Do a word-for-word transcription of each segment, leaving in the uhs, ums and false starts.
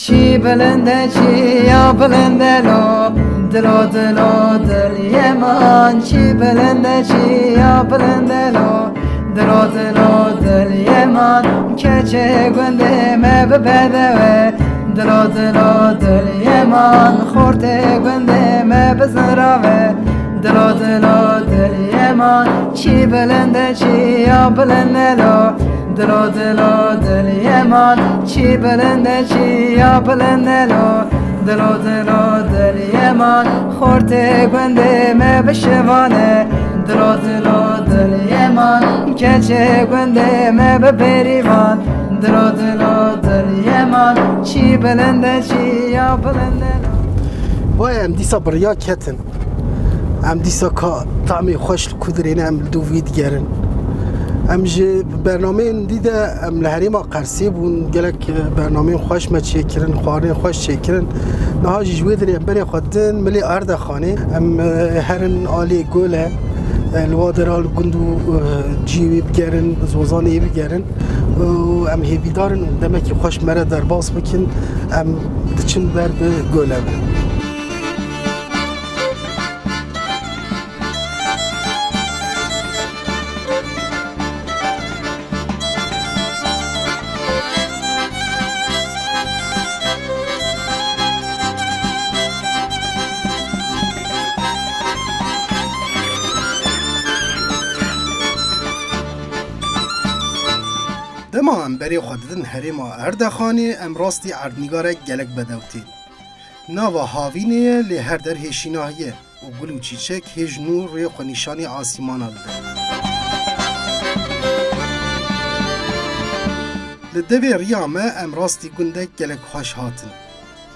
Çi bilind e, çi ya bilind e lo, dilo, dilo, dil yeman. Çi bilind e, çi ya bilind e lo, dilo, dilo, dil yeman. Keçê gundê me bi bedewe, dilo, dilo, dil yeman. Xortê gundê me bi zirave, dilo, dilo, dil yeman. Çi bilind e, çi ya bilind e lo, dilo, dilo, dil yeman. Çi bilind e, çi ya bilind e lo, dilo, dilo, dil yeman. Xortê gundê me bi şivan e, dilo, dilo, dil yeman. Keçê gundê me bi bêrîvan, dilo, dilo, dil yeman. Çi bilind e, çi ya bilind e lo. Vay, em dîsa bi riya ketin. Em dîsa ka tamê xweş li ku dirêne, em li dûvî digerin. Em ji bernameyên dî de em li herêma Qersê bûn. Gelek, e, bernameyên xweş me çêkirin, xwarinên xweş çêkirin. Niha jî ji wê dirê em berê xwe didin milê Erdexanê. Em, e, herin alê Gole, e, li wa dera li gund û, e, ciyê wê bigerin, zozanê wê bigerin. Û em hêvîdar in demekî xweş me re derbas bikin. Em diçin ber bi Gole ve. Dema em berê xwe didin herêma Erdexanê, em rastî erdnîgarek gelek bedew tên. Nava havînê ye, lê her der hêşînahî ye û gul û çîçek hêj nû rê xwe nîşanî asîmana dide. Li devê riya me em rastî gundek gelek xweş hatin.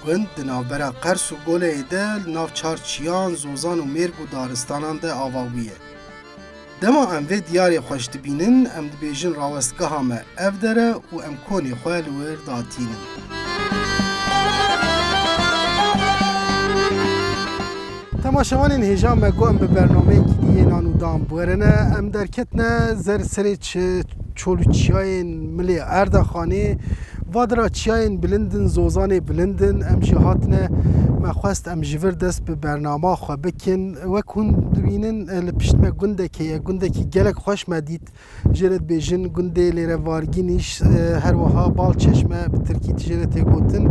Gund di navbera Qers û Goleyê de li nav çar çiyan, zozan û mêrg û daristanan de ava bûye. Dema em vê diyarê xweş dibînin, em dibêjin rawestgeha me ev der e û em konê xwe li wir datînin. Temaşevanên hêja, me got em bi bernameyekî dî yên nan û dan bi we re ne. Em derketine zer serê çi-, çol û çiyayên milê Erdexanê. Vadira çiyayên bilind in, zozanê bilind in. Em jî hatine, me xwest em ji vir dest bi bernama xwe bikin. Wek hûn dibînin, e, li pişt me gundek heye, gundekî gelek xweş me dît. Jê re dibêjin gundê Lêrevargînîş, e, her wiha Balçeşme bi tirkî jê re tê gotin.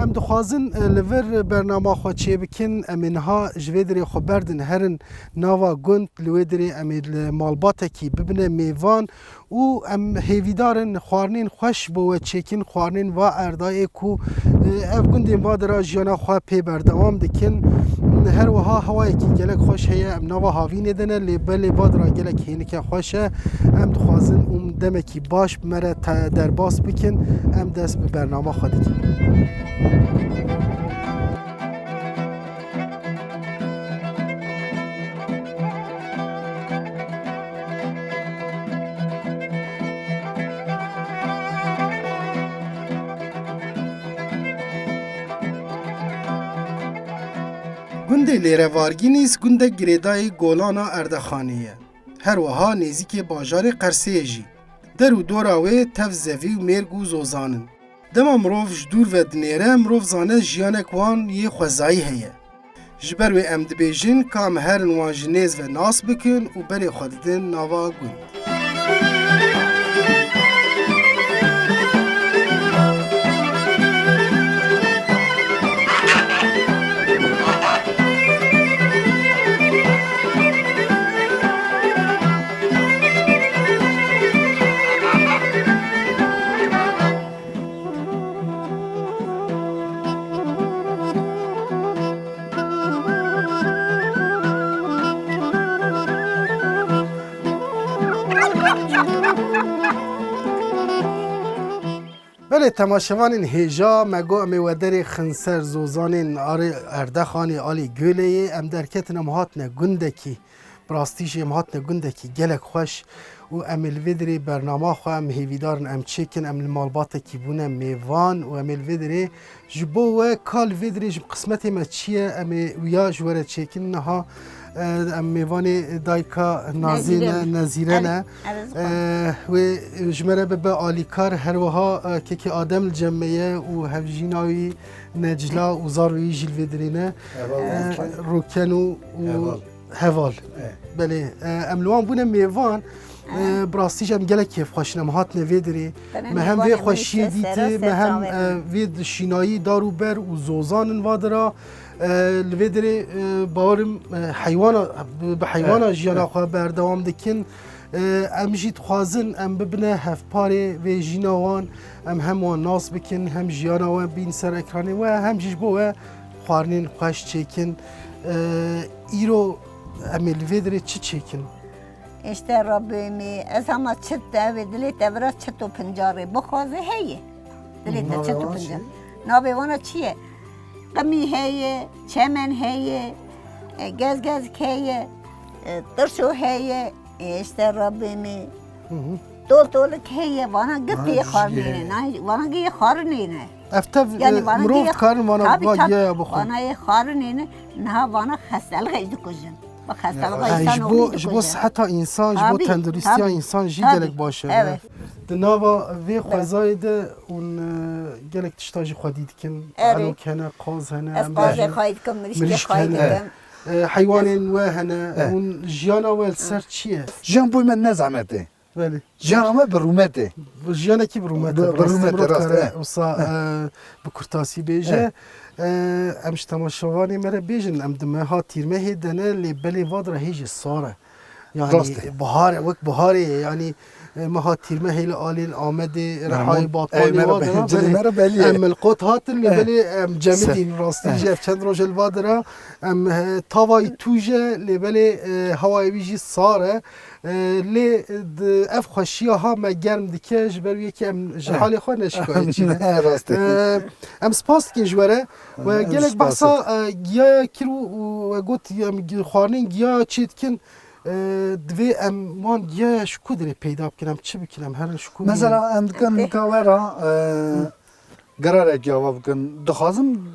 Em dixwazin, e, li vir bernama xwe çêbikin. Em ê niha ji vê dirê xwe berdin herin nava gund, li wê dirê em ê li malbatekî bibine mêvan. Û em hêvîdar in xwarinên xweş bo we çêkin, xwarinên va erdayê ku, e, ev gundên va dira jiyana xwe pê berdewam dikin. Her wiha hewayekî gelek xweş heye, em nava havînê de ne, lê belê va dira gelek hênike xweş e. Em dixwazin hûn demekî baş bi me re te-, derbas bikin, em dest bi bernama xwe dikin. Gundê Lêrevargînîs gundek girêdayî golana Erdexanê ye. Her wiha nêzîkê bajarê Qersê ye jî. Der û dora wê tev zevî û mêrg û zozan in. Dema mirov ji dûr ve dinêre, mirov zane jiyanek wan yê xwezayî heye. Ji ber wê em dibêjin ka em herin wan ji nêz ve nas bikin û berê xwe didin nava gund. Belê temaşevanên hêja, me got em ê we derê xin ser zozanên arê Erdexanê alî Göleyê, em derketin em hatine gundekî. Bi rastî jî em hatine gundekî gelek xweş û em ê li vê dirê bernama xwe em hêvîdar in em çêkin, em li malbatekî bûne mêvan û em ê li vê dirê ji bo we ka li vê dirê ji qismetê me çi ye, em ê wiya ji we re çêkin. Niha, e, em mêvanê dayika Nazê ne, Nezîre. Nezîre ne. Ev, ev ez E, wê ji me re bibe alîkar, her wiha, e, kekê Adem li cem me ye û hevjîna wî Necla û zarokê wî jî li vê dirê ne. Heval E, Rûken. Rûken û, û Heval. Heval. E. Belê, e, em li wan bûne mêvan. E. E, bi rastî jî em gelek kêfxweş in, em hatine vê dirê. Belê, Me hem vê mêvanê min xweşiyê îşte dîti, sera me hem, serçavê e, min. Vê şînayî dar û ber û zozan in va dira. E, li vê dirê, e, bawerim, e, heywana, bi, bi heywana E, jiyana e. xwe berdewam dikin. E, em jî dixwazin em bibine hevparê vê jîna wan, em hem wan nas bikin, hem jiyana we bîn ser ekranê we, hem jî ji bo we xwarinên xweş çêkin. E, îro em ê li vê dirê çi çêkin? Îşte Rabbê min, ez hema çit te, ev ê dilê te vira çit û pincarê bixwaze heye. Dilê te Navê çit û wan çi? Pincar. Navê wana çi ye? Qimî heye, çemen heye, e, gezgezk heye, e, tirşo heye, e, îşte Rabbê min. Hı hı. Tol tolik heye, vana giftê xwarinê ne, vana giyê xwarinê ne. Ev tev, Yani e, vana mirov giyê, dikarin vana, tabii, va tabii. Giya ya bixwin. Vana yê xwarinê ne, niha vana xestelixê jî dikujin. Bi xestelixê Ha, insan ji bo, ji bo dikujin. Siheta insan, ji bo Tabii, tenduristiya tabii, insan jî tabii. Gelek baş e. Evet. Di nava vê Evet. Xwezayê de hûn, e, gelek tişta jî xwedî dikin. Erê. Elok hene, qaz hene, Ez em qazê bêjin, xwedî dikim, mirîşkê mirîşk xwedî hene. Dikim. E, heywanên we hene, E. Hûn jiyana we li ser çi ye? Jiyan boy me ne zehmet e. Belê. Jiyana me bi rûmet e. Jiyanekî bi rûmet e, bi rûmet e, rast e. Wisa, e, bi kurtasî bêje. E, em ji temaşevanê me re bêjin, em di meha tîrmehê de ne, lê belê va dira hê jî sar e. Yani, rast e. Bihar e, wek biharê ye. Yani, e, meha tîrmehê li alên Amedê, Rihayê, Bakolê, va dira, belê, em milqot hatin, lê belê em cemidîn rastî jî ev çend roj e li va dira. Em, e, tavayî tûj e, lê belê, e, hewayê wî jî sar e. E, lê, e, di, ev xweşiya ha me germ dike, ji ber wê yekê em ji halê xwe ne şikayetçî ne. Rast e. E, em spas dikin ji we re. We gelek behsa, e, giyaya kir û, û we got, em gi-, xwarinên giyaya çê dikin. E, divê em wan giyaya ji ku dirê peyda bikin, em çi bikin, em herin ji ku Mesela em dikin nika we re, e, gerarek ava bikin. Dixwazim,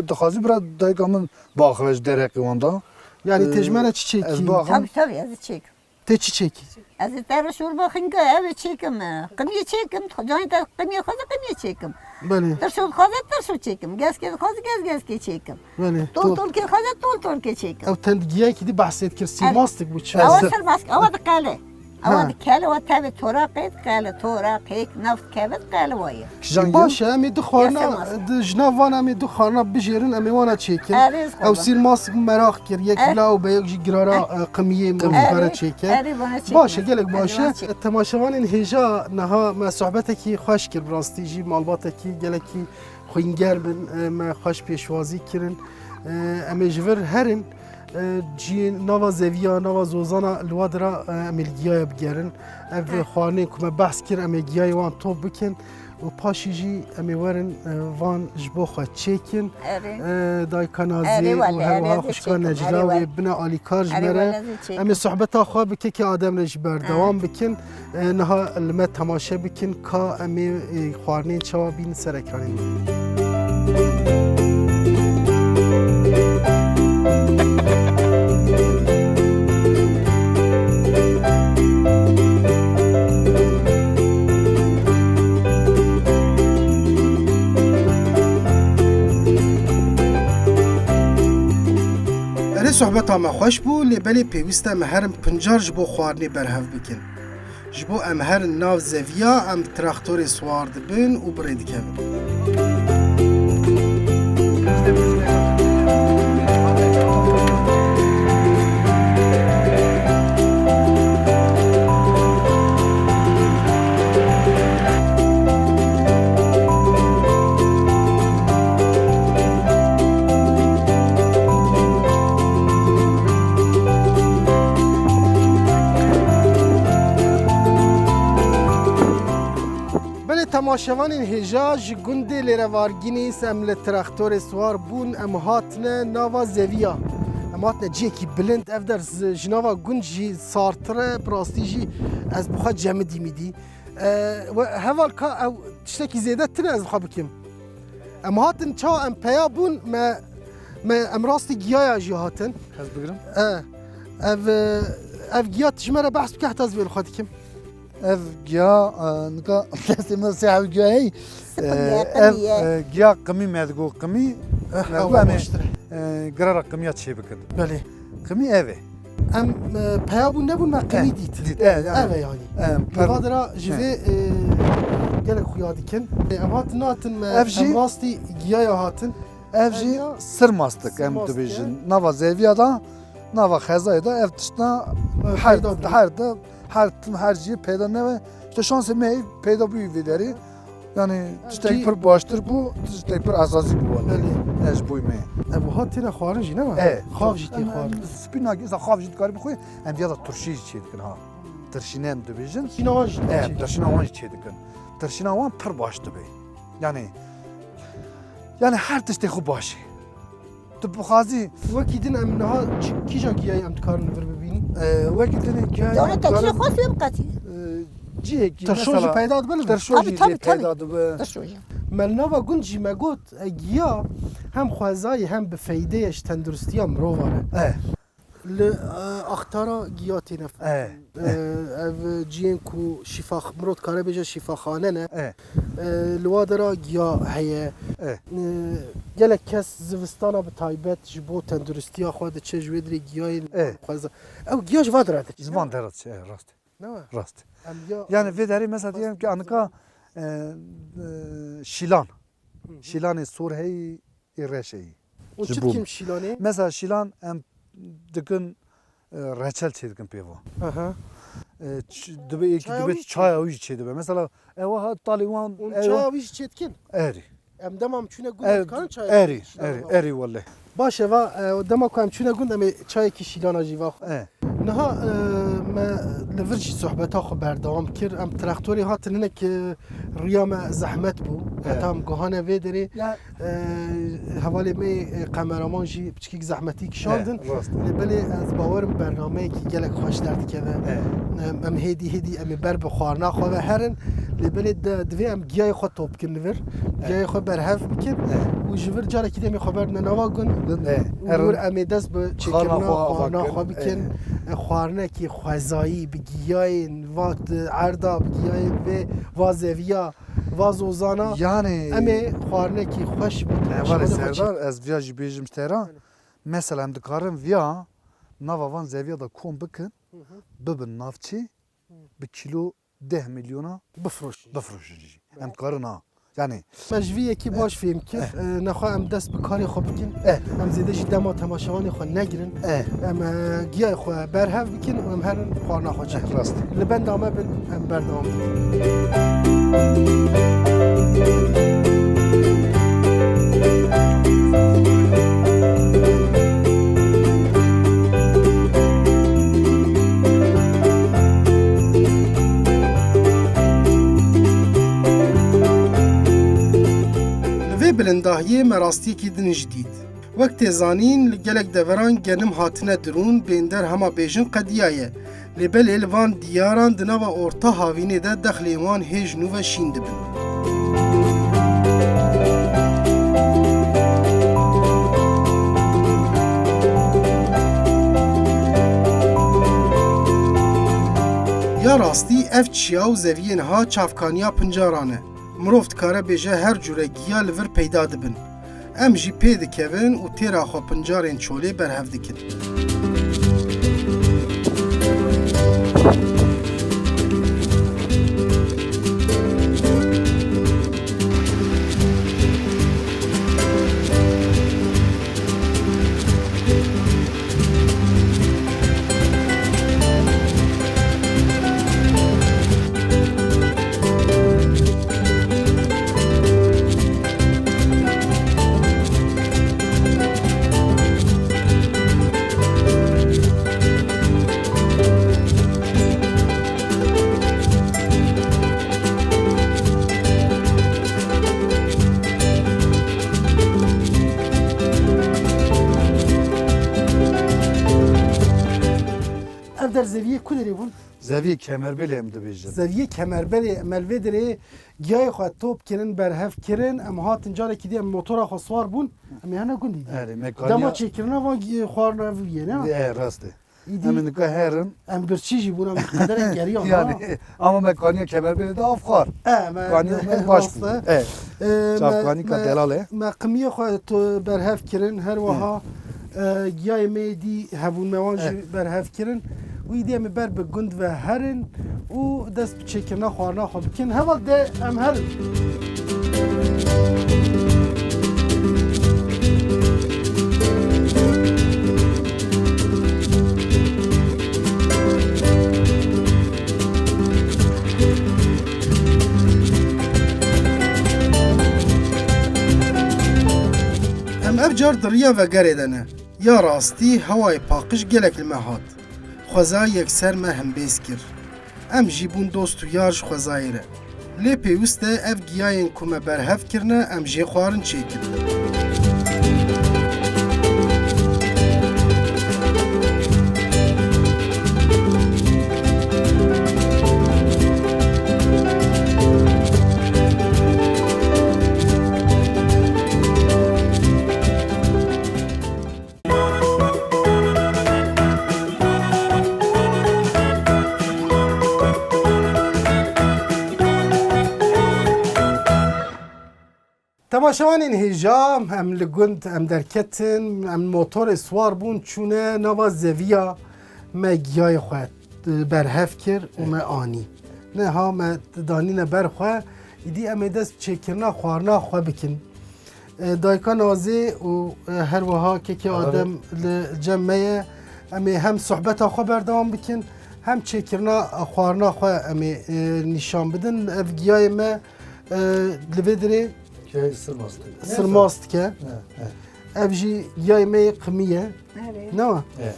dixwazî bira dayika min biaxive ji derheqê wan da. Yani, e, tê ji me re çi çêkî? Ez biaxivim. Tabii, tabii, ez çêkim. Tê çi çêkî? Ez ê te re şorba xinka ev ê çêkim, e, qimiyê çêkim, canê te qimiyê xwaze qimiyê çêkim. Belê. Tirşo dixwaze tirşo çêkim, gezkê dixwaze gez gezkê çêkim. Belê. Tol tolkê dixwaze tol tolkê çêkim. Ew tendgiyayekî dî behsê dikir, sîrmask bû çi? Ewa sîrmask, ewa diqele. Ewa dikele, ewa tevê toraqê diqele, toraqêk neft keve diqele waye. Baş e, em ê du xwarina, di ji nav van em ê du xwarina bijêrin, em ê wana çêkin. Ew sîrmask meraq kir, yek law be, yek jî girara, e, qimiyê mirov dikare çêke. Baş e, gelek baş e. Temaşevanên hêja niha me sohbetekî xweş kir, bi rastî jî malbatekî gelekî xwînger bin, e, me xweş pêşwazî kirin. E, em ê ji vir herin, e, cî nava zeviya, nava zozana li wa dira, e, em ê li giyaya bigerin. Ev xwarinên ku me behs kir, em ê giyayê wan top bikin û paşî jî em ê werin, e, van ji bo xwe çêkin. E, dayika Nazê û her wiha xwişka Necla wê bine alîkar ji me re. Em ê sohbeta xwe bi kekê Adem re jî berdewam bikin. E, niha li me temaşe bikin ka em ê, e, xwarinên çawa bînin ser ekranên me. Erê, sohbeta me xweş bû, lê belê pêwîst e em herin pincar ji bo xwarinê berhev bikin. Ji bo em herin nav zeviya, em bi traktorê siwar dibin û bi rê dikevin. Belê temaşevanên hêja, ji gundê Lêrevargînîs em li traktorê siwar bûn, em hatine nava zeviya. Em Matine ciyekî bilind, ev der ji nava gund jî sartir e, bi rastî jî ez bi xwe cemidî mîdî. E, we heval ka ew tiştekî zêde tune ez bi xwe bikim. Em hatin çawa em peya bûn, me, me em rastî giyaya jî hatin. Ez bigirim. E, ev, e, ev giya tu ji me re behs bike heta ez vê li xwe dikim. Ev giya, e, nika destê min sê ew giya hey. Sıfır E, giya, ev, qimî ye. E, giya qimî me digo qimî. Eh, Me digo ew em ê, baştir e. E, girara qimiya çê bikin. Belê. Qimî ev e. Em, e, peya bûn nebûn me qimî Eh, dît. dît, eh, yani. Ev e yani. Em, Li per- Vadira ji Eh. vê, e, gelek xuya dikin. E, em hatin natin me Ev jî em rastî giyaya hatin. Ev jî Ev ya sirmastik em sirmastik e. dibêjin. Nava zeviya da, nava xezayê da ev tiştna E, her, peyda dibin. her de, her tim, her cî peyda nebe. İşte şansê me peyda bûyî vê derê. Yani Ev tiştek jî pir baştir bû, tiştek pir esasî bû wele. Belê. Ez bûyî me. Ev wiha têne xwarin jî ne mi? E. Xav jî tê xwarin. Spînakî, îsa xav jî dikarî bixwe, em viya da turşî jî çê dikin ha. Tirşîne em dibêjin. Tirşîna wan jî E, çê. tirşîna wan jî çê dikin. Tirşîna wan pir baş dibe. Yani, yani her tiştê xwe baş e. Tu bixwazî Wekî din em niha çi, kîja giyayê em dikarin li vir bibînin? E, wekî din giyayê Dewleta em dikarin, kîja xwest wê biqetî. e, cihekî, Tirşo jî mesela, peyda dibe li vir? tirşo Tabii, jî tabii, lê peyda tabii. dibe. Tirşo jî. Me li nava gund jî me got, e, giya hem xwezayî hem bi feyde ye ji tenduristiya mirova re. E. Li, e, axtara giya têne f-, E. e, ev ciyên ku şîfa-, mirov dikare bêje şîfaxane ne. E. E, li wa dera giya heye. E. E, gelek kes zivistana bi taybet ji bo tenduristiya xwe diçe ji wê dirê giyayên E. xweza. Ew giya ji va dera diçe. Ji van dera diçe, e, rast. Ne wa? Rast. Em ya Yani vê derê mesela diyelim ki anika, e, e, şîlan. Hı hı. Şîlanê sor heyî, ê reş heyî. Û Ji çi bo dikin şîlanê? Mesela şîlan em dikin, e, reçel çê dikin pê van. Aha. E, ç-, dibe, êkî Çaya dibe wî çi? çaya wî çê dibe. Mesela ew ha talê wan Û ew çaya wî jî çê dikin? Erî. Em dema em çûne gund Ev, dikarin çaya erî, şîlan erî, va? erî wele. Baş e va, e, dema ku em çûne gund em ê çayekî şîlana jî va xwe. E. Niha, e, me li vir jî sohbeta xwe berdewam kir. Em traktorê hatin hinek, e, riya me zehmet bû. E. Heta em guhane vê derê. Ya. E, hevalê me, e, kameraman jî piçkîk zehmetî kişandin. E, rast. Lê belê ez bawerim bernameyekî gelek xweş derdikeve. E. Em, em hêdî hêdî em ê ber bi xwarina xwe ve herin. Lê belê de, divê em giyayê xwe top bikin li vir. E. Giyayê xwe berhev bikin. E. Û ji vir carekî demê xwe berdine nava gund. Gund, e. Û Herin. wir em ê dest bi Xwarina çêkirina xwe ava xwarina kin. xwe bikin. E. E, xwarinekî xwezayî bi giyayên va erda, bi giyayên vê va zeviya, va zozana. Yani Em ê xwarinekî xweş bi Hevalê şivanê xwe çê- Serdar, ez viya jî bêjim ji te re. Belê. Mesela em dikarin viya nava van zeviya da kom bikin, Hı hı. bibin navçê, Hı. bi kîlo deh milyona Bifroşin. bifroşin jî. Em dikarin ha. Yani Me ji vî yekî baş fêm kir. Eh. E, nexwe em dest bi karê xwe bikin. Eh. Em zêde jî dema temaşevanê xwe negirin. Eh. Em, e, giyayê xwe berhev bikin û em herin xwarina xwe çêkin. Eh, rast. Li benda me bin, em berdewam bikin. Li vê bilindahiyê me rastiyekî din jî dît. Wek tê zanîn, li gelek deveran genim hatine dirûn, bên der hema bêjin qediyaye. Lê belê li van diyaran di nava orta havînê de dexlên wan hê ji nû ve şîn dibin. Ya rastî ev çiya û zeviyên ha çavkaniya pincaran e. Mirov dikare bêje her cûre giya li vir peyda dibin. Em jî pê dikevin û têra xwe pincarên çolê berhev dikin. Zeviyê ku derê bûn? Zeviyê Kemerbêlê em dibêjin. Zeviyê Kemerbêlê, em li vê derê giyayê xwe top kirin, berhev kirin. Em hatin carekî dî em motora xwe siwar bûn. Em ê hene gundî dî. Erê, me kaniya Dema çêkirina van gi-, xwarina ev bûye, ne? E, rast e. Îdî Em ê nika herin. Em birçî jî bûn, em qederek geriyan, ha. Yani, ama me kaniya Kemerbêlê de av xwar. E, me Kaniya me baş rast bû. e. E. E, me, Çavkanîka me, delal e. me qimiyê xwe to berhev kirin, her wiha, e, giyayê me dî hebûn, me wan jî E. berhev kirin. Û îdî em ê ber bi gund ve herin û dest bi çêkirina xwarina xwe bikin. Heval de em herin. Em ev car di riya vegerê de ne. Ya rastî hewayê paqij gelek li me hat. Xwezayê yekser me hembêz kir. Em jî bûn dost û yar ji xwezayê re. Lê pêwist e ev giyayên ku me berhev kirine, em jê xwarin çêkin. Temaşevanên hêja, em li gund, em derketin, em motorê siwar bûn, çûne nava zeviya me giyayê xwe berhev kir û me anî. Niha me danîne ber xwe, îdî em ê dest çêkirina xwarina xwe bikin. E, dayika Nazê û, e, her wiha kekê Adem li cem me ye. Em ê hem sohbeta xwe berdewam bikin, hem çêkirina xwarina xwe em ê, e, nîşan bidin. Ev giyayê me, e, li vê dirê Giyayê sirmas dike. sirmas dike. He, he. Ev jî giyayê me yê qimî ye. Erê. Ne wa? He.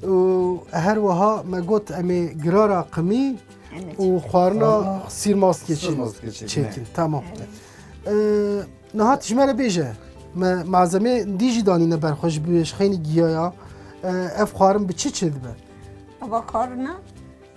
Û her wiha me got em ê girara qimî Em ê û çekin. xwarina Xwarina sirmas dike çê-, sirmas dike çekin, çekin. he. Tamam. Erê. E, Niha tu ji me re bêje, me malzemê dî jî danîne ber xwe ji bi ji xeynî giyaya, e, ev xwarin bi çi çê dibe? Eva xwarina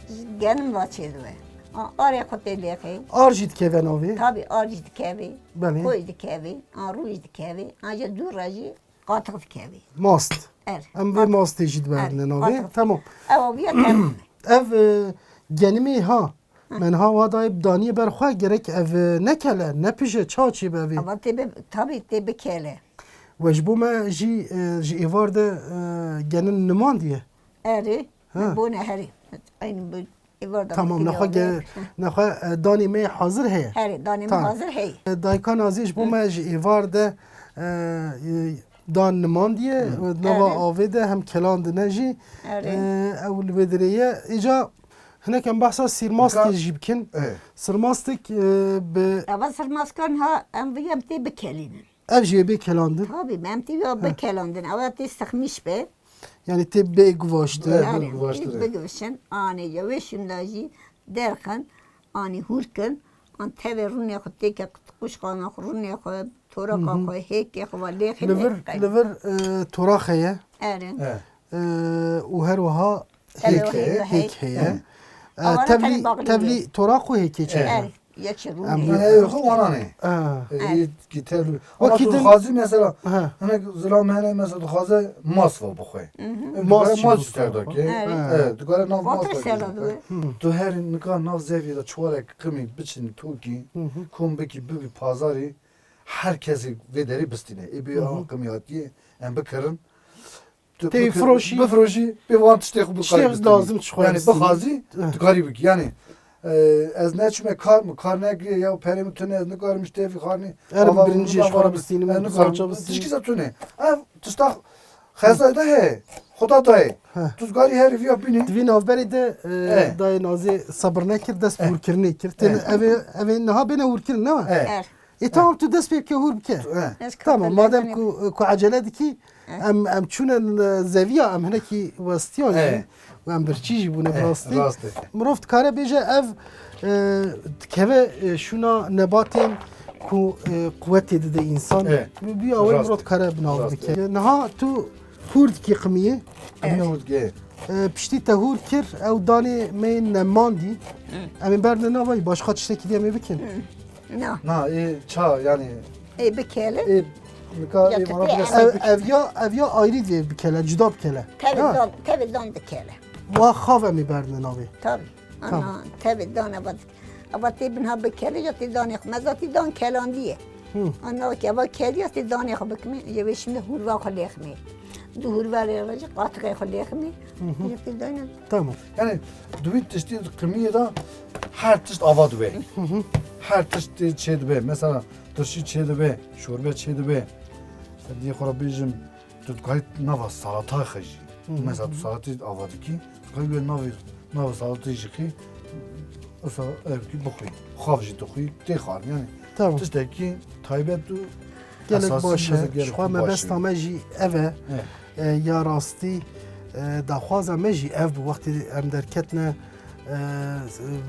ji genim va çê dibe. A, arê xwe tê lêxê. Ar jî dikeve navê? Tabî ar jî dikeve. Belê. Koy dikeve, an rû jî dikeve, an jî dû re jî qatik dikeve. Mast. Er. Em vê Qatik. mastê jî diberine Er, navê. qatik. Tamam. Ew aviya tevin. Ev, e, genimê ha. Me niha wa dayê daniyê ber xwe, gerek ev, e, nekele, nepije, ça çê be vê? Ama tê be, tabii tê bikele. We ji bo me jî, e, ji êvar de, e, genin nimandiye. Erê, Ha. me bone herî. Aynı bu êvar de Tamam, bikiliyor nexwe ge-, abi. nexwe, e, danê me hazir heye. Herî, danê me Tamam. hazir heye. E, dayika Nazî ji bo Hı. me ji êvar de, e, e, dan nimandiye, Hı. nava Erê. avê de hem kelandine jî, Erê. e, ew li vê dirê ye. Îca Hinek em behsa sîrmastê Nika- jî bikin. E. Sîrmastik, e, bi Eva sirmaskan ha em vî em tê bikelînin. Ev jî bê kelandin. Tabii, em tê ya He. bikelînin. Ewa tê sixmiş be. Yani tê bê guvaştin. Evet, Yani guvaştin, tê evet. bigivişin. Anê ya wê şunda jî derxin. Anî hûr kin. An tevê rûnê xwe têke quşxana xwe, rûnê xwe, toraka Hı hı. xwe, hêkê xwe, va lêxê Li vir, lêxê. li vir, e, torax heye. Erê. Evet. E, û her wiha Tevlî hêk, heye, hêk heye. heye. E, Awana tevlî, tenê baxlî tevlî ye. toraq û hêkê çêkir. Evet. Erê, yek ji Em rûnê. Yani, ev xwe wanan e. Ha. E, Evet. yê ki tevlî. Wekî Ama tu din dixwazî mesela, Ha. hinek zilam hene mesela dixwaze mas va bixwe. Mhm. E, Mas dikare çi mas bixwe? ser dake. Evet. Ha. Evet, dikare nav mas Vatır dake. ser dake. Hı. Tu her nika nav zevî de çwarek qimî biçin tokî, Hı hı. kom bikî bibi pazarî, her kesê vê derê bistîne. Ê bê Hı hı. a qimî hatiye, em bikirin. Tu Tê bikir-, firoşî. bifiroşî, pê wan tiştê xwe Tiştê bikarî lazim bistînî. çi xwe Yani bistînî. bixwazî, Eh. tu karî bikî. Yani, e, ez neçime kar mi, kar nekiriye, ya perê min tune, ez nikarim ji tevî xarnî. Erim Ava birincî min ji xwe ava bistînim, ez nikarim. salça bistînim. Tişkî de tune. Ev tişta xezay de heye, xuda dayê. Heh. Tu karî herî viya bînî. Di vî navberê de, e, Eh. dayê Nazê sebir nekir, dest bi Eh. hûrkirinê kir. Têne Eh. evê, evê niha bêne hûrkirin, ne wa? Eh. Er. E, tamam, tu dest pê bike, hûr bike. Eh. Ez Tamam, kapelê madem benê. ku, ku ecele dikî, Eh. em, em çûne zeviya, em hinekî westiyan Eh. jî, û em birçî jî bûne bi Eh, rastî. rast e. Mirov dikare bêje ev, e, dikeve, e, şûna nebatên ku, e, quwetê dide însan. Eh. Bi, bi awê Rast mirov e. dikare bi nav Rast e. bike. Niha tu hûr dikî qimiyê. Em Eh. ne hûr dike? E, piştî te hûr kir, ew danê me yên nemandî. Em ê berdine navayî, başqa tiştekî dî em ê bikin. Na. Na, ê ça, yani. Ê bikele. Ê, nika Ya ê tu vana tê bile em Ev, ev ya, ev ya ayrî dê bikele, cuda bikele. Tevê Ha. dan, tevê dan dikele. Wa xav em ê berdine navê. Tabii. Tamam. Ana, tevê dan eva dik-, eva tê binha bikele, ya tê danê xwe. Me zatî dan kelandiye. Hı. Ana ki eva keliya tê danê xwe bikme, ya wê şimdi hurva xwe lêxme. Du hurva lê xwe, qatixê xwe lêxme. Hı hı. Ya tê danê. Tamam. Yani, di wî tiştî qimiyê de her tişt ava dibe. Hı hı. Her tişt tê çê dibe. Mesela, tirşî çê dibe, şorbe çê dibe. Diyê xwe re bêjim, tu dikahî nava salata xwe jî. Hı hı. Mesela, tu salatî ava dikî, dikahî wê navê, nava salatî jî xî, wisa ev kî bixwî. Xav jî dixwî, tê xwarin. Yani, Tamam. tiştekî taybet û Gelek esasî baş e. mesela gelek Ji xwe baş e. mebesta me jî ev e. Evet. E, ya rastî, e, daxwaza me jî ev bû. Wextê em derketine, e,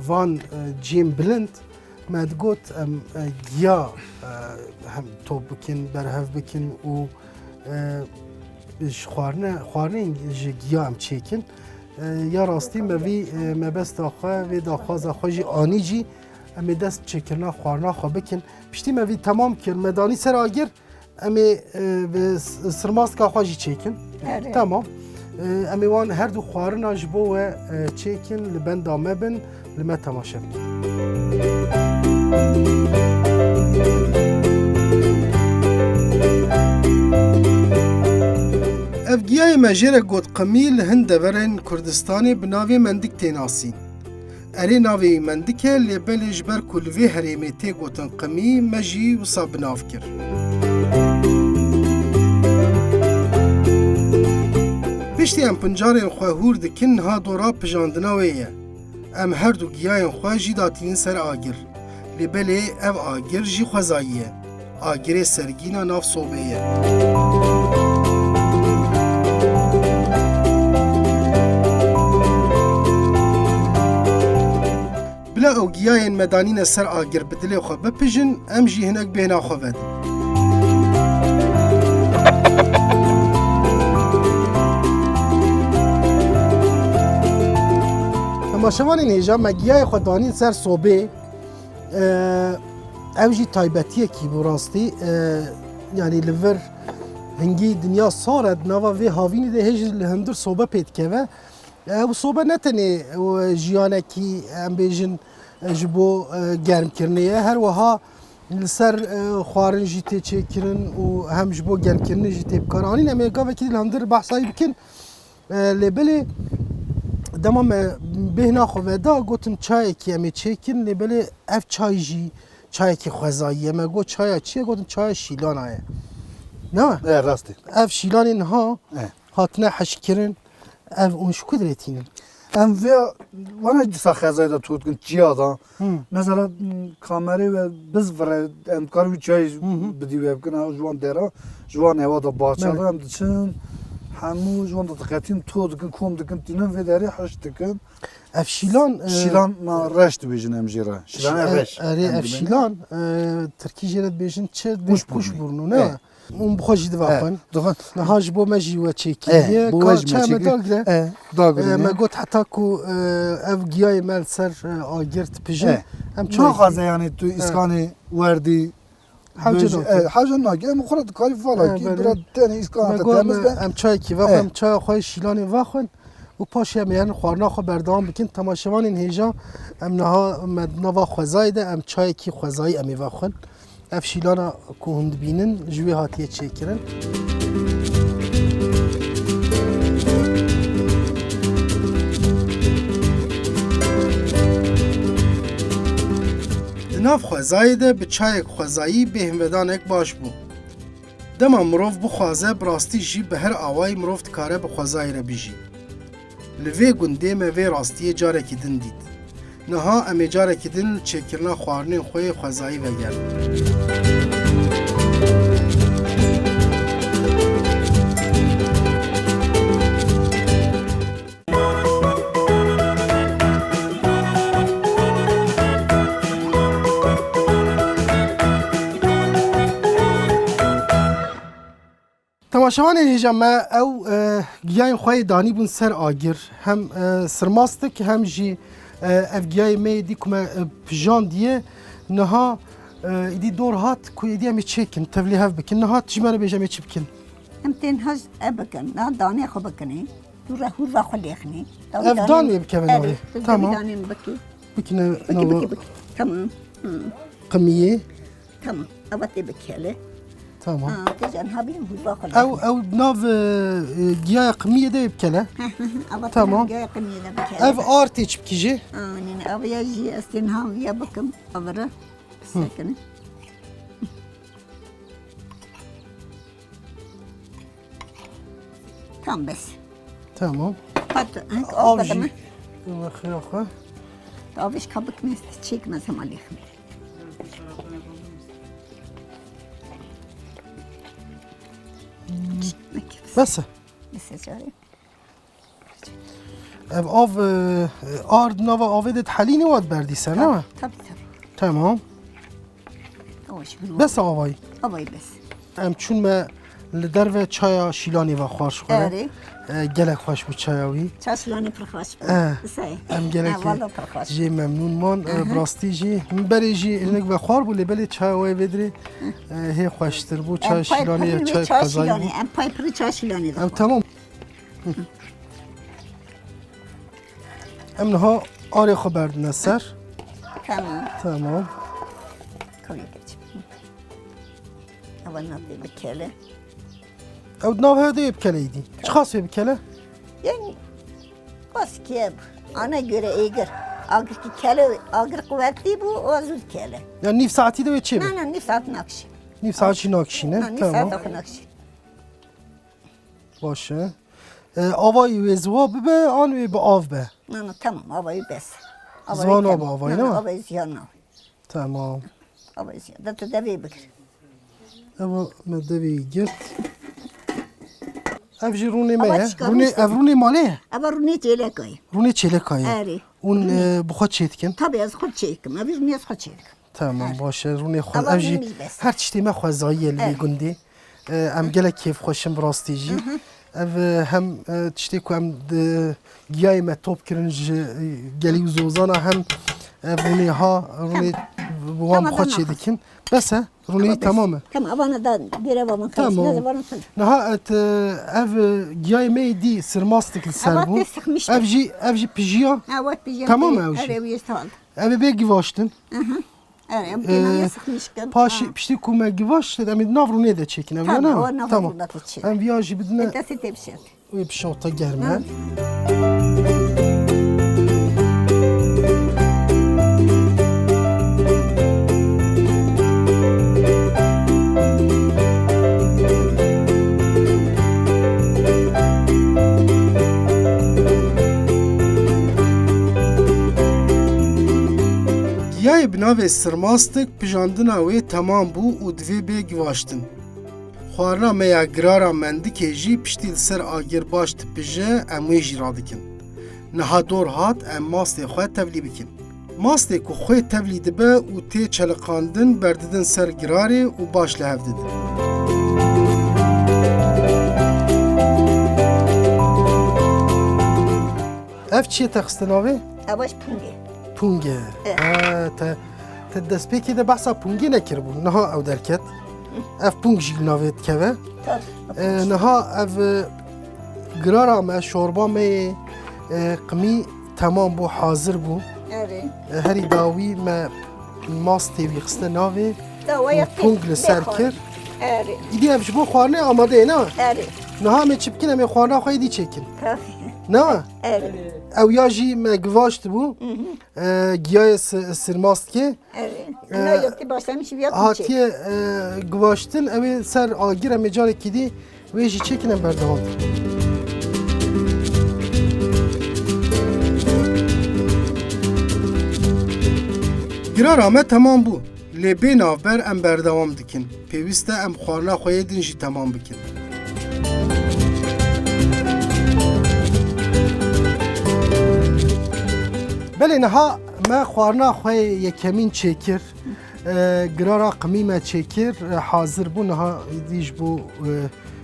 van, e, cihên bilind, me digot em, e, giya, e, hem top bikin, berhev bikin û, e, ji xwarine, xwarinên ji giya em çêkin. E, ya rastî me vî, e, mebesta xwe, vê daxwaza xwe jî anî cî, em ê dest bi çêkirina xwarina xwe bikin. Piştî me vî temam kir, me danî ser agir, em ê, e, bi s-, sirmaska xwe jî çêkin. Erê. Tamam. E, em ê wan her du xwarina ji bo we, e, çêkin, li benda me bin, li me temaşe bikin. Ev giyayê me jê re got qimî, li hin deverên Kurdistanê bi navê mendik tê nasîn. Erê, navê wî mendik e, lê belê ji ber ku li vê herêmê tê gotin qimî, me jî wisa bi nav kir. Piştî em pincarên xwe hûr dikin, niha dora pijandina wê ye. Em her du giyayên xwe jî datînin ser agir. Lê belê ev agir jî xwezayî ye. Agirê sergîna nav sobê ye. Bila ew giyayên me danîne ser agir bi dilê xwe bipijin, em jî hinek bêhna xwe vedin. Temaşevanên hêja, me giyayê xwe danîn ser sobê. Eee, ev jî taybetiyekî bû rastî. Eee, yanî li vir hingî dinya sar e, di nava vê havînê de hê jî li hundir sobe pê dikeve. Ew sobe ne tenê, ew, jiyanekî, em bêjin, e, ji bo, e, germkirinê ye. Her wiha li ser, e, xwarin jî tê çêkirin û hem ji bo germkirinê jî tê bikaranîn. Em ê gavekî li hundir behsa wî bikin. E, lê belê dema me bêhna xwe veda, gotin çayekî em ê çêkin, lê belê ev çay jî çayekî xwezayî ye. Me got, "Çaya çi ye?" Gotin, "Çaya Şîlana ye." Ne? E, rast e. Ev Şîlanê niha E. hatine heşkirin, ev hûn ji ku dirê tînin? Em vê, vana dîsa xwezayî de tu dikin, çiya da. Hı. Mesela, m, kamerê ve biz vire, em dikarin wî çayê Hı hı. bidî we bikin, ha, ji wan dera, ji wan hewa da, baxça Belê. da em diçin, hemû ji wan da diqetîn, to dikin, kom dikin, tînin vê derê heş dikin. Ev Şîlan, e, Şîlan ma reş dibêjin em jê re. Şîlan Şî-, ev e, reş. erê Em ev dibêjin. Şîlan, e, Tirkî jê re dibêjin çi? Dibêjin Kuş kuş burnu. burnu, ne? E. Hûn bi xwe jî divaxwin. E, dixwin. Niha ji bo me jî we çêkiriye. E, bo we Ka jî me çaya me çêkiriye. dagire. E, dagirine. E, me got heta ku, e, ev giyayê me li ser, e, agir dipije. E. Em çayekî Naxwaze yani tu E. îskanê werdî. Hewce Bêje, nake. e, hewce nake. Em xwe re dikarî vala E, ki belê. bira tenê îskan Me te got temiz me be. em çayekî vexwin, E. em çaya xwe yê Şîlanê vexwin û paşê em ê herin xwarina xwe berdewam bikin. Temaşevanên hêja, em niha me di nava xwezayê de, em çayekî xwezayî em ê vexwin. Ev Şîlana ku hûn dibînin, ji wê hatiye çêkirin. Di nav xwezayê de bi çayek xwezayî bêhnvedanek baş bû. Dema mirov bixwaze, bi rastî jî bi her awayî mirov dikare bi xwezayê re bijî. Li vê gundê me vê rastiyê carekî din dît. Niha em ê carekî din li çêkirina xwarinên xwe yê xwezayî vegerin. Temaşevanên hêja me, ew, e, giyayên xwe yê danî bûn ser agir. Hem, e, sirmastik, hem jî, e, ev giyayê me yê dî ku me, e, pijandiye. Niha, e, îdî dor hat ku êdî em ê çêkin, tevlî hev bikin. Niha tu ji me re bêje em ê çi bikin? Em tên haj ev bikin, niha danê xwe bikinê. Dû re hûrva xwe lêxinê. Ev dan wê bikeve navê. Tamam. Danê min bikî. Bikine nava. Bikî, bikî, bikî. Tamam. Hı. Qimiyê. Tamam. Ava tê bikele. Tamam. Ha, tê jan ha bîn hûrva xwe lêxinê. Ew, ew nav, e, e, giyaya qimiyê de bikele. Hı, hı, hı. Ava tê giyaya qimiyê de bikele. Ev ar tê çi bikî jî? Aa, nê, nê, ava ya jî ez tên ha ya bikim. Avara. Hı. Sekine. Tam bes. Tamam. Pat, hek, av jî. Xiraxa. Aviş kabik mest çek me zemalî. Bes e. Bes e carê. Ev av, e, ard nava avê de dihelînî, wa diberdî ser, ne? Tabii, tabii, tabii. Tamam. Bes avayî. Avayî bes. Em çûn me li derve çaya Şîlanê ve xwar ji xwe re. Erê. E, gelek xweş bû çaya wî. Çaya Şîlanê pir xweş bû. E, em gelek jê memnûn man. E, bi rastî jî min berê jî hinek ve xwar bû, lê belê çaya wê vê dirê, e, hê xweştir bû. Çaya Şîlanê ye, çaya xwezayî bû. Em pay pirî çaya Şîlanê de xwar. Ew tamam. Em niha arê xwe berdine ser. Tamam. Tamam. Koyun geçip. Ama ne bir kele. Ew di nav hev de wê bikele îdî. Çiqas wê bikele? Yani, baskı, ana göre êgir. Agir ki kele, agir kuvvetli bu, o zû kele. Yani nîv saetî de wê çê be? Na, na, nîv saet nakşi. Nîv saet jî nakişîne. Na, nîv saet nakşi. Baş e. E, avayî wê ziwa bibe, an wê bi av be? Na, na, tamam, avayî bes. Ziwa nabe avayî, ne? Avayî ziyan nabe. Tamam. Avayî ziyan. De tu devê bikir. Ev me devê girt. Ev jî rûnê me ye. Rûnê, ev rûnê malê ye? Ev rûnê çêleka ye. Rûnê çêleka ye. Erê. Hûn, e, bi xwe çê dikin? Tabii, ez xwe çê dikim. Ev rûnê ez xwe çê dikim. Tamam, baş e. Rûnê xwe, ev jî her tiştê me xwezayî ye li vê gundê. E, em gelek kêfxweş in bi rastî jî. Ev, e, hem, e, tiştê ku em di giyayê me top kirin ji, e, gelî û zozana, hem ev rûnê ha, rûnê wan bi xwe çê dikin. Bes e, rûnê tamam e. Tamam, avana da bêre vavan. Tamam. Niha et, e, ev, e, giyayê me yê dî sirmastik li ser bû. Ev jî, ev jî pijiya. Tamam e ew jî. Ev ê bê givaştin. Erê, em kênayê sıkmışken. Paşê, piştî ku me givaş, em ê nav rûnê de çêkin, ev ya ne? Tamam, o nav rûnê de çêkin. Em viya jî bidine. Destê te bişert. Wê bişewta germe. Giyayê bi navê sirmastik pijandina wê temam bû û divê bê givaştin. Xwarina me ya girara mendikê jî piştî li ser agir baş dipije, em wê jî radikin. Niha dor hat em mastê xwe tevlî bikin. Mastê ku xwê tevlî dibe û tê çeliqandin, berdidin ser girarê û baş li hev didin. Ev çi ye te xiste navê? Ev baş pûngê. Pûngê. E. Ha, te, te destpêkê de behsa pûngê nekiribû. Niha ew derket. Ev pûng jî li navê dikeve. Tabii. E, niha ev, e, girara me, şorba me yê, e, qimî temam bû, hazir bû. Erê. E, herî dawî me mastê wî xiste navê û pûng li ser kir. Erê. Îdî ev ji bo xwarinê amade ye, ne? Erê. Niha em ê çi bikin? Em ê xwarina xwe êdî çêkin. Tabii. Ne? Erê. Ew ya jî me givaşt bû. Hı hı. E, giyayê si-, sirmastikê. Evet. E, ina yoktu başlamış ya hatiye, e, givaştin, ew ê ser agir, em ê carekî dî wê jî çêkin, em berdewam dikin. Girara me temam bû. Lê bê navber em berdewam dikin. Pêwîst e em xwarina xwe yê din jî temam bikin. Belê niha me xwarina xwe yê yekemîn çêkir. E, girara qimî me çêkir, e, hazir bû. Niha îdî ji bo, e,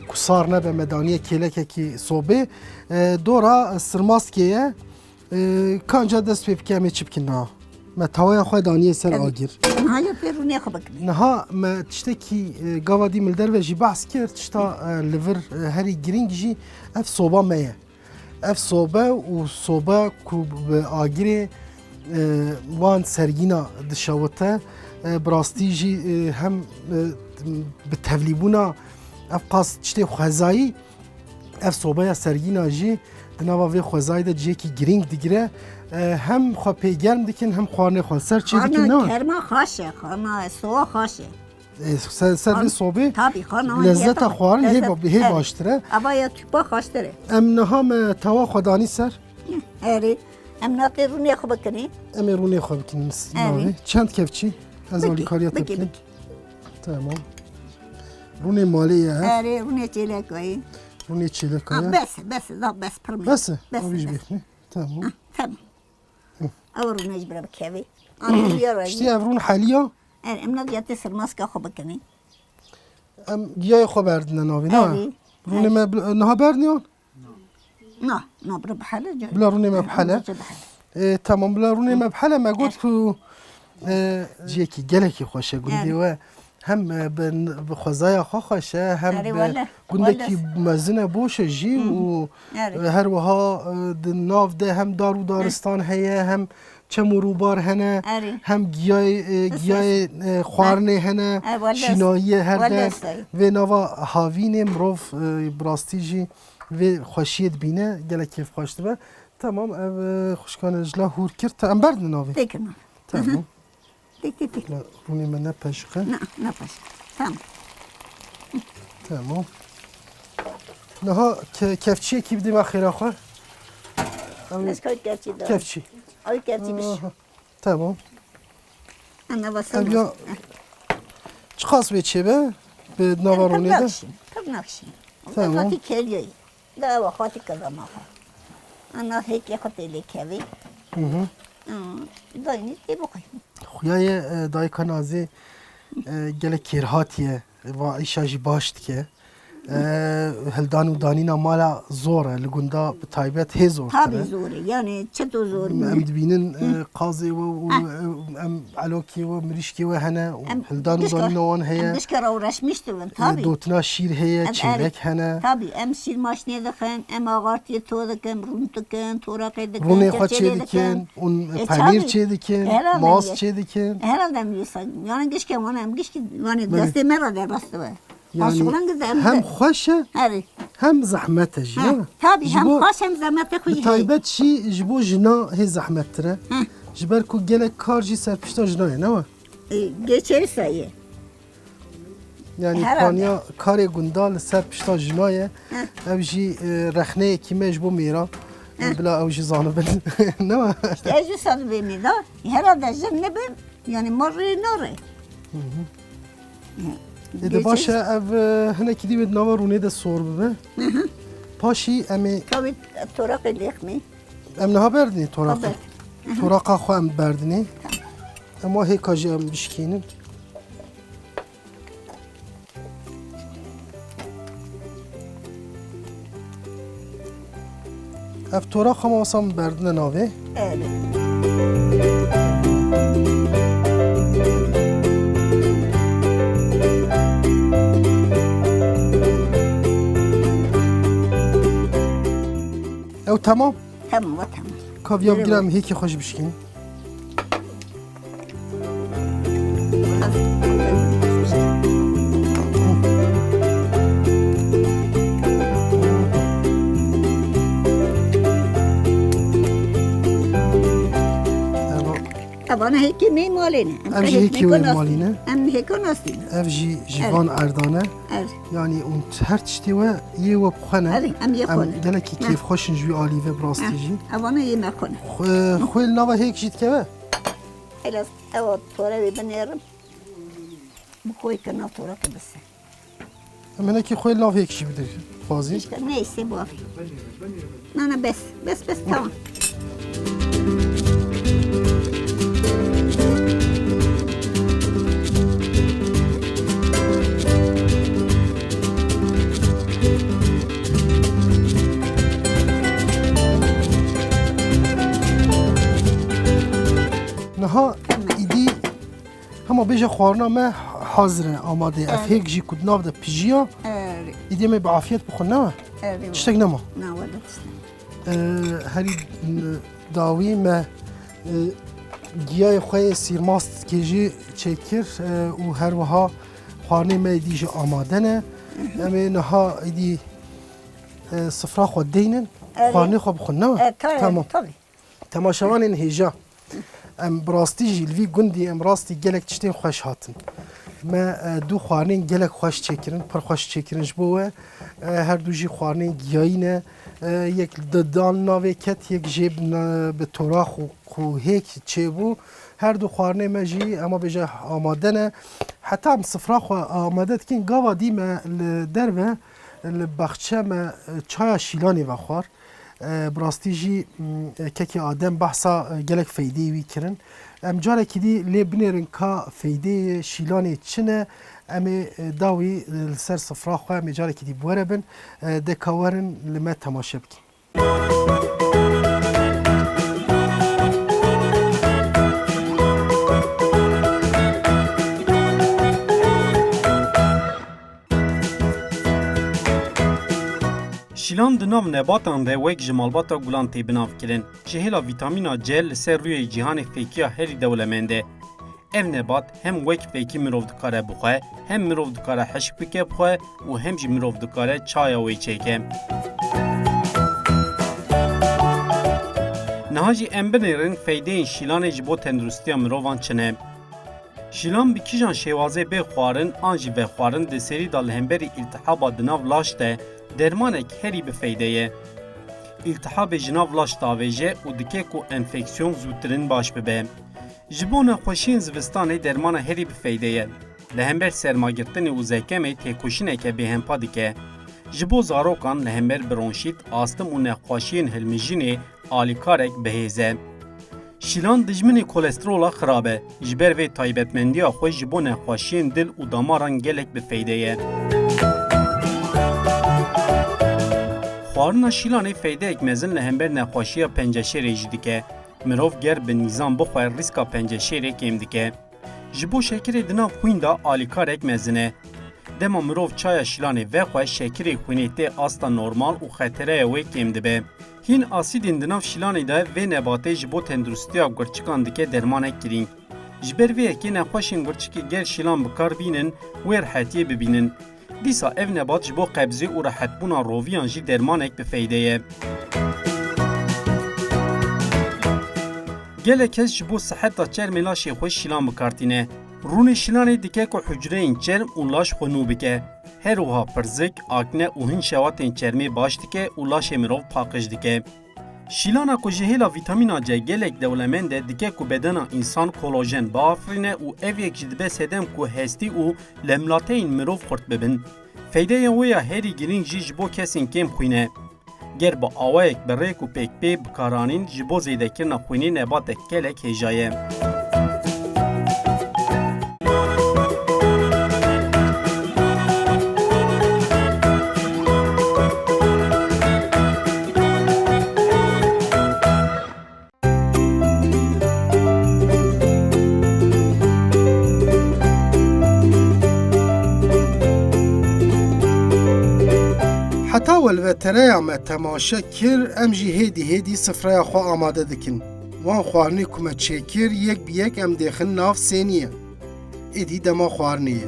Ku sar nebe me daniye kêlekekî sobê. E, dora sirmaskê ye. E, kanca dest pê bike em ê çi bikin niha? Me tawaya xwe daniye ser Em, agir. Niha ya pê rûnê xwe bikin. Niha me tiştekî, e, gava dî min li derve jî behs kir, tişta, e, li vir, e, herî girîng jî ev soba me ye. Ev sobe û sobe ku bi agirê, e, wan sergîna dişewite, e, bi rastî jî, e, hem, e, bi tevlîbûna ev qas tiştê xwezayî, ev sobeya sergîna jî di nava vê xwezayî de cihekî girîng digire. E, hem xwe pê germ dikin, hem xwarinê xwe li ser çê dikin, Xwarina ne? Kerma xweş e, xwarina sowa xweş e. E, ser, ser vê sobê Tabî, xwe niha lezzeta yeta xwarin hê lezzet, ba-, hê evet. Baştir e. Ava ya tûpa xweştir e. Em niha me tawa xwe danî ser. Erê, em natê rûnê xwe bikinê. Em ê rûnê xwe bikin s-, Erê. Navê. Çend kevçî? Ez Bikî, alîkariya te bikî, bikim. Bikî. Tamam. Rûnê malê ye, he? Erê, rûnê çêleka ye. Rûnê çêleka ye. Ha, bes, bes, da bes, pir me. Bes e? Bes, Avî ji bes. Bêxne. Tamam. Ha, tamam. Ew rûne ji bira bikevê. An rûya re Piştî ev rûn heliya. Er, em nediya tê sirmaska xwe bikinî. Em giyayê xwe berdine navê, ne? Erê. Rûnê me bi-, niha berdiniyan? Na, na, bira bihele. Bila rûnê me bihele. Rûnê bihele. E, tamam, bila rûnê me bihele, me got ku, e, ciyekî gelekî xweş e gundê we. Hem, e, bi, bi xwezaya xwe xweş e, hem Erê, bi wele, gundekî wele. Mezin e, boş e jî Hı hı. Û, Erê. E, her wiha, e, di nav de hem dar û daristan heye, hem çem û rûbar hene, Erê. Hem giyayê, e, Is, is. Giyayê, e, xwarinê hene, E, wele. Şînayî ye her Wele der. Say. Vê nava havînê mirov, e, bi rastî jî vê xweşiyê dibîne, gelek kêfxweş dibe. Tamam, ev, e, xwişkane ji la hûr kir. Te-, em berdin navê. Têkirina. Tamam. Hı hı. Têk, têk, têk. La, rûnê me nepeşiqe. Na, nepeşiqe. Tamam. Tamam. Niha ke-, kevçiyekî bidî me xêra xwe. Em Ez koy kevçî da. Kevçî. Ay kevçî biş. Aha. Tamam. Ana basan. Ev ya çiqas vê çêbe bi nava rûnê de? Pir nakşîn. Pir nakşîn. Tamam. Zatî kelyayî. Da ewa xatî kevama xwe. Ana hêkê xwe tê lê kevî. Hı hı. Hı, daynî tê bixwe. Xuya ye, e, dayika Nazê, e, gelek kêrhatî ye. Va îşa jî baş dike. E, hildan û danîna mala zor e. Li gunda bi taybet hê zortir e. Tabî zor e. Yani çeto zor e. Em dibînin, e, qazê we û, e, em elokê we, mirîşkê we hene. Em Hildan û gişka, danîna wan heye. Em gişka re uğraşmış dibin, E, tabî. Dotina şîr heye, Em çêlek erê. Hene. Tabî, em şîr maşnê dixin, em axartiyê to dikin, rûn dikin, toraqê dikin, Rûnê xwe çê dikin, û E, penîr tabî. Çê dikin, Herhalde mas mi? Çê dikin. Herhalde mi yoksa? Yani gişke wana, em gişke, yani Belê. Destê me re de rast be. Yani Aşulan gide em hem de. Xweş e, Herê. Hem zehmet e jî, Ha, ne? Tabî, Ji hem bo xweş hem zehmet e xwe bi jî heye. Taybet jî ji bo jina hê zehmettir e. Hı. Ji ber ku gelek kar jî ser pişta jina ye, ne wa? E, geçeri sayı. Yani Herhalde. Paniya karê gunda li ser pişta jina ye. Hı. Ev jî, e, rexneyekî me ji bo mêra. Hı. Bila ew jî zanibin. Ne wa? İşte ez jî zanibê me da. Herhalde jin nibin. Yani ma rê nare. Hı hı. Hı. Ê de baş e, ev, e, hinekî dî wê di nava rûnê de sor bibe. Hı hı. Paşî em ê Tavê toraqê lêxmê. Em niha berdinê toraqa. Haber. Hı hı. Toraqa xwe em berdinê. Tamam. Em wa hêka jî em bişkînin. Ev toraqa me wisa min berdine navê. Evet. Ew temam? Tamam, va tamam. Kaviya Yürü bigire bak. Em hêkî xwe jî bişkînin. Evana hêkê me malê ne. Em Ev jî hêkê hêkê wê malî ne. Em hêka nasîne. Ev jî ji van erdan e. Ev. Yani hûn her tiştê we yê we bi xwe ne. Ev, em yê xwe ne. Em gelekî kêfxweş in ji wî alî ve bi rastî jî. Evana yê me xwe ne. Xwe-, xwê li nava hêk jî dikeve? Helal. Ewa, tore wê binêrim. Bi xwe ke nav tore ke bise. Em hinekî xwe li nav hêk jî bide, dixwazî. İşte neyse bu abi. Na, na, bes, bes, bes, tamam. Ma bêje xwarina me hazir e, amade ye. Ev Evet. hêk jî ku di nav de pijiya, Evet. îdî em ê bi afiyet bixwin, ne? Evet. Tiştek nema. Na, wele tiştek. Ee, herî, m, dawî me, e, giyayê xwe yê sîrmaskê jî çêkir, e, û her wiha xwarinê me êdî jî amade ne. Hı hı. Em ê niha êdî, e, sifra xwe deynin, Evet. xwarinê xwe bixwin, ne? E, tabii, Tamam. tabii. Temaşevanên hêja, em bi rastî jî li vî gundî em rastî gelek tiştên xweş hatin. Me, e, du xwarinên gelek xweş çêkirin, pir xweş çêkirin ji bo we. E, her du jî xwarinên giyayî ne. E, yek di dan navê ket, yek jê bi na-, bi torax û ku hêk çêbû. Her du xwarinê me jî, ema bêje, amade ne. Heta em sifra xwe amade dikin, gava dî me li derve, li baxçe me, e, çaya Şîlanê vexwar. E, bi rastî jî, m, kekê Adem behsa, e, gelek feydeyê wî kirin. Em carekî dî lê binêrin ka feydeyê Şîlanê çi ne, em ê, e, dawî, e, li ser sifra xwe em ê carekî dî bi we re bin. E, de ka werin li me temaşe bikin. Şîlan di nav nebatan de wek ji malbata gulan tê binavkirin. Ji hêla vîtamîna C li ser rûyê cîhanê fêkiya herî dewlemend e. Ev nebat hem wek fêkî mirov dikare bixwe, hem mirov dikare hişk bike bixwe û hem jî mirov dikare çaya wê çêke. Niha jî em binêrin feydeyên şîlanê ji bo tenduristiya mirovan çi ne. Şîlan bi kîjan şêwazê bê xwarin an jî vexwarin di serî de li hemberî îltihaba di nav laş de dermanek herî bi feyde ye. Îltihabê ji nav laş davêje û dike ku enfeksiyon zûtirin baş bibe. Ji bo nexweşiyên zivistanê dermana herî bi feyde ye. Li hember sermagirtinê û zekemê têkoşîneke bêhempa dike. Ji bo zarokan li hember bronşît, astim û nexweşiyên hilmijînê alîkarek bihêz e. Şîlan dijminê kolesterola xirab e. Ji ber vê taybetmendiya xwe ji bo nexweşiyên dil û damaran gelek bi feyde ye. Xwarina şîlanê feydeyek mezin li hember nexweşiya penceşêrê jî dike. Mirov ger bi nîzam bixwe, rîska penceşêrê kêm dike. Ji bo şekirê di nav xwîn de alîkarek mezin e. Dema mirov çaya şîlanê vexwe, şekirê xwînê tê asta normal û xetereya wê kêm dibe. Hîn asîdên di nav şîlanê de vê nebatê ji bo tenduristiya gurçikan dike dermanek girîng. Ji ber vê yekê nexweşên gurçikê ger şîlan bi kar bînin, wê rihetiyê bibînin. Dîsa ev nebat ji bo qebzê û rehetbûna roviyan jî dermanek bi feyde ye. Gelek kes ji bo siheta çermê laşê xwe şîlan bi kar tîne. Rûnê şîlanê dike ku hucreyên çerm û laş xwe nû bike. Her wiha pirzik, akne û hin şewatên çermê baş dike û laşê mirov paqij dike. Şîlana ku ji hêla vîtamîna C gelek dewlemend e, dike ku bedena însan kolajen biafirîne û ev yek jî dibe sedem ku hestî û lemlateyên mirov xurt bibin. Feydeya wê ya herî girîng jî ji bo kesên kêm xwîn e. Ger bi awayek bi rêk û pêk bê bikaranîn, ji bo zêdekirina xwînê nebatek gelek hêja ye. Heta welvetereya me temaşe kir, em jî hêdî hêdî sifreya xwe amade dikin. Wan xwarinê ku me çêkir, yek bi yek em dêxin nav sêniyê. Êdî dema xwarinê ye.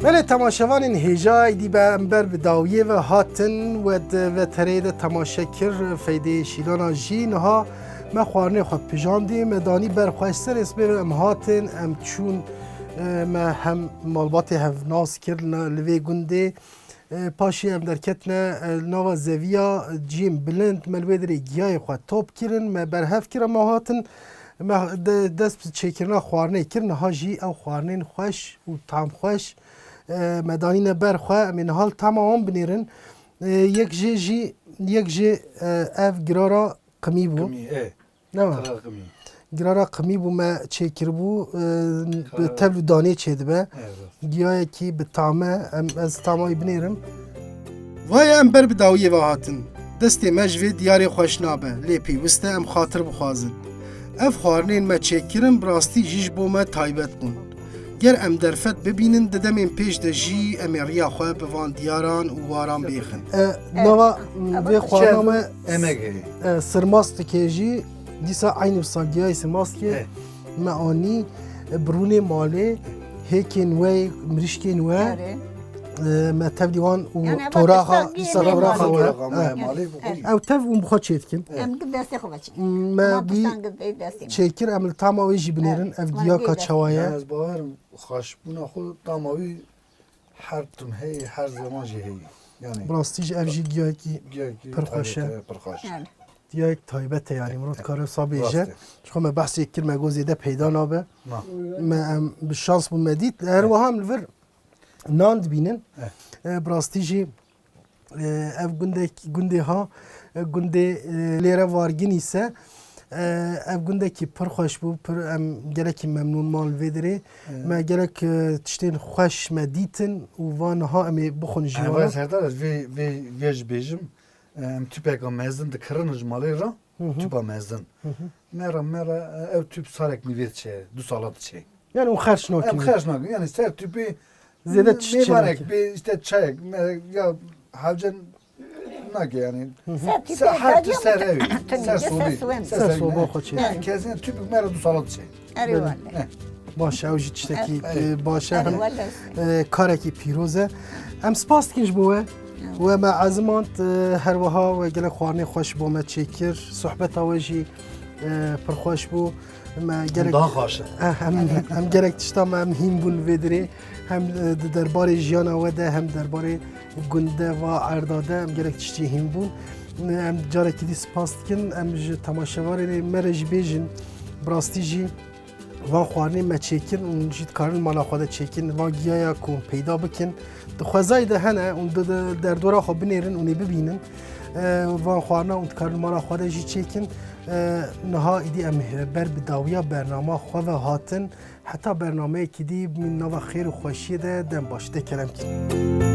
Belê temaşevanên hêja, êdî be em ber bi dawiyê ve hatin, we di vetereyê de temaşe kir, feydeyê şîlana jî. Niha me xwarinê xwe pijandî, me danî ber xwe, ji serê sibê ve em hatin, em çûn, e, me hem malbatê hev nas kir li, li vê gundê. E, paşê em derketine, e, li nava zeviya ciyên bilind, me li wê derê giyayê xwe top kirin, me berhev kir, em hatin, me de-, dest bi çêkirina xwarinê kir, niha jî ew xwarinên xweş û tam xweş, e, me danîne ber xwe, em ê niha li tama wan binêrin. E, yek jê jî, yek jê, e, ev girara qimî bû. Qimî, e. Ne wa? Qimî. Girara qimî bû me çêkiribû, e, bi tevl û danê çêdibe. Giyayekî bi tam e, em, ez tama wî binêrim. Vay em ber bi dawiyê ve hatin. Destê me ji vê diyarê xweş nabe, lê pêwist e em xatir bixwazin. Ev xwarinên me çêkirin bi rastî jî ji bo me taybet bûn. Ger em derfet bibînin, di demên pêş de jî em ê riya xwe bi van diyaran û waran bêxin. E, nava, e, vê xwarina me emek heye. E, sirmas dike jî, dîsa eynî wisa giyayê sirmas dike. E. Me anî, e, bi rûnê malê, hêkên we, mirîşkên we, Erê. e, me tevlî wan û Yani, toraxa, dîsa toraxa we. Toraxa me, malê bi xwe. Ew tev û bi xwe çê dikin. Em gi destê xwe veçin. Me Ama wî pistan gi destê me. çêkir, em li tama wê jî binêrin, ev giyaka çawa ye? Yani, ez bawerim, xweşbûna xwe tama wî her tim heye, her zeman jî heye. Yani, Bi rastî jî ev jî giyayekî giyayekî pir xweş e. taybet e, pir xweş. Yani. Giyayek taybet e, yani, mirov dikare wisa bêje. Rast e. Ji xwe me behsê kir, me got zêde peyda nabe. Na. Me em bi şans bû me dît. Her wiha em li vir nan dibînin. Eh. E, bi rastî jî, e, ev gundek, gundê ha, e, gundê, e, Lêre Varginîs e. E, ev gundekî pir xweş bû, pir em gelekî memnûn man li vê dirê. Eh. Me gelek, e, tiştên xweş me dîtin û van niha em ê bixwin ji wan. Serdar, ez vê, vê, vê jî bêjim. Em tüpeka mezin dikirin ji malê re, Hı hı. tüpa mezin. Hı hı. Mera, mera, ev tüp sarek nîvê diçe, du sala diçe. Yani o xerç nakin. Em xerç nakin. Yani ser tüpê Zêde çi mêvanek çênake? Bê, işte çayek, me, ya hevcen nake yani. Hı hı. Ser tüpê Ser her tü ser ev. Ser sobê. Ser soba xwe çê. Yani kesin tüpük mera du sala diçe. Erê wele. Baş e, ew jî tiştekî, Erê. e, baş e. Erê Hem, wele. e, karekî pîroz e. Em spas dikin ji bo we. Ya. We me ezimand, e, her wiha we gelek xwarinê xweş bo me çêkir. Sohbeta we jî, e, pir xweş bû. Me gelek, Daha xweş e. eh, em, em gelek tişta me em hîn bûn vê dirê. Hem, e, di derbarê jiyana we de, hem derbarê gund de va erda de em gelek tiştî hîn bûn. Em carekî dî spas dikin. Em ji temaşevanê me re jî bêjin, bi rastî jî van xwarinê me çêkin û hûn jî dikarin mala xwe de çêkin. Van giyaya ku hûn peyda bikin, di xwezayê de hene, hûn di, di derdora xwe binêrin, hûn ê bibînin. E, van xwarina hûn dikarin mala xwe de jî çêkin. E, niha îdî em ber bi dawiya bernama xwe ve hatin. Heta bernameyekî dî, min nava xêr û xweşiyê de dem baş. De kerem kin.